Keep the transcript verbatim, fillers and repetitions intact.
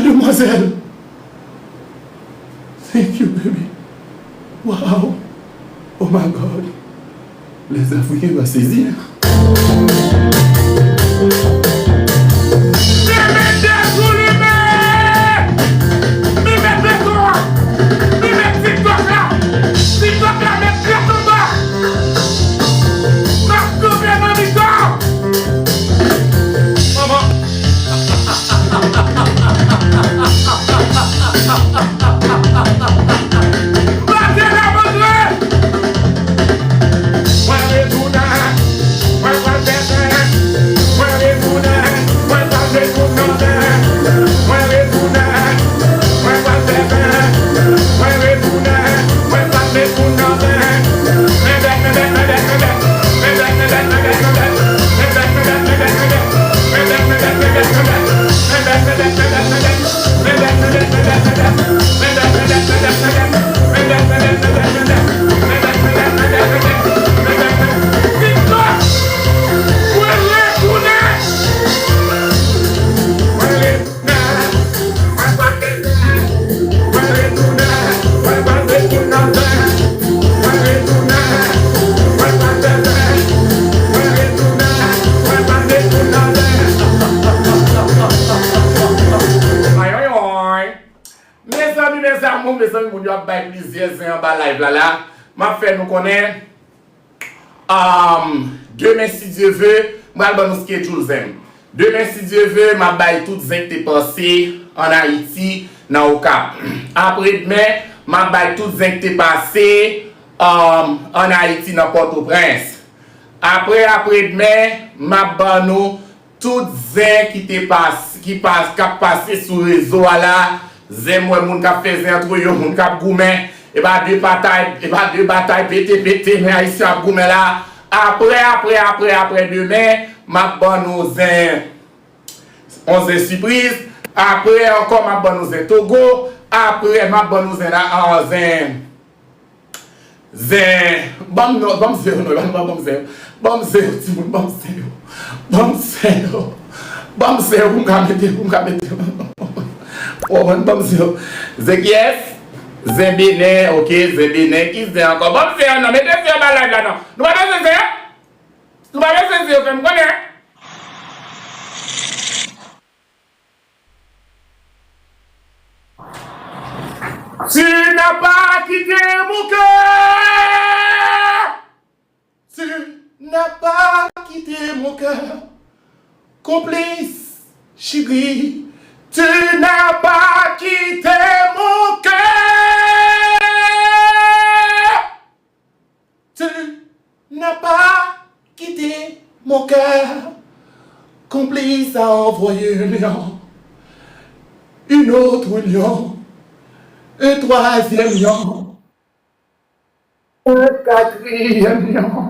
Demwazèl. Thank you, baby. Wow. Oh my God. Les Africains va sezi, hein. Li met de sou li men! Li met beton an! Li met TikTok la! TikTok la met tèt anba! M ap kanpe nan mitan! Manman! Mwen retounen, mwen pral fè zen, mwen retounen, mwen pral retounen zen, mwen retounen, mwen pral fè zen, mwen retounen, mwen pral retounen zen. Mezanmi, mezanmi, mezanmi, moun yo ap bay plizyè zen anba live la la. M ap fè nou konnen, um, demen, si Dye ve, m pral ban nou schedule zen. Demen, si Dye ve, m ap bay tout zen ki te pase ann Ayiti, nan Okap. Apre demen, m ap bay tout zen ki te pase, um, ann Ayiti, nan Pòtoprens. Apre, apre demen, m ap ban nou tout zen ki te pas-, ki pas-, k ap pase sou rezo a la, zen m wè moun k ap fè zen antre yo, moun k ap goumen, e pa de batay, e pa de batay pete pete, men Ayisyen ap goumen la. Apre, apre, apre, apre demen, m ap ban nou zen, yon zen sipriz. Apre ankò, m ap ban nou zen Togo. Apre, m ap ban nou zen la, ah, zen Zen, ban m non, ban m zen yo non, ban m, ban m zen yo. Ban m zen yo, timoun, ban m zen yo. Ban m zen yo. Ban m zen yo pou m ka mete, pou m ka mete. Ou konprann, ban m zen yo. Zen kiyès? Zen Benè, oke, zen Benè. Ki zen ankò? Ban m zen yo non, mete zen yo ba live la non. Nou pa bezwen zen yo? Nou pa bezwen zen yo, fè m konnen. Tu n'as pas quitté mon cœur. Tu n'as pas quitté mon cœur. Complice, chérie. Tu n'as pas quitté mon cœur. Tu n'as pas quitté mon cœur. Complice a envoyé un lion, une autre lion, un troisième lion, un quatrième lion.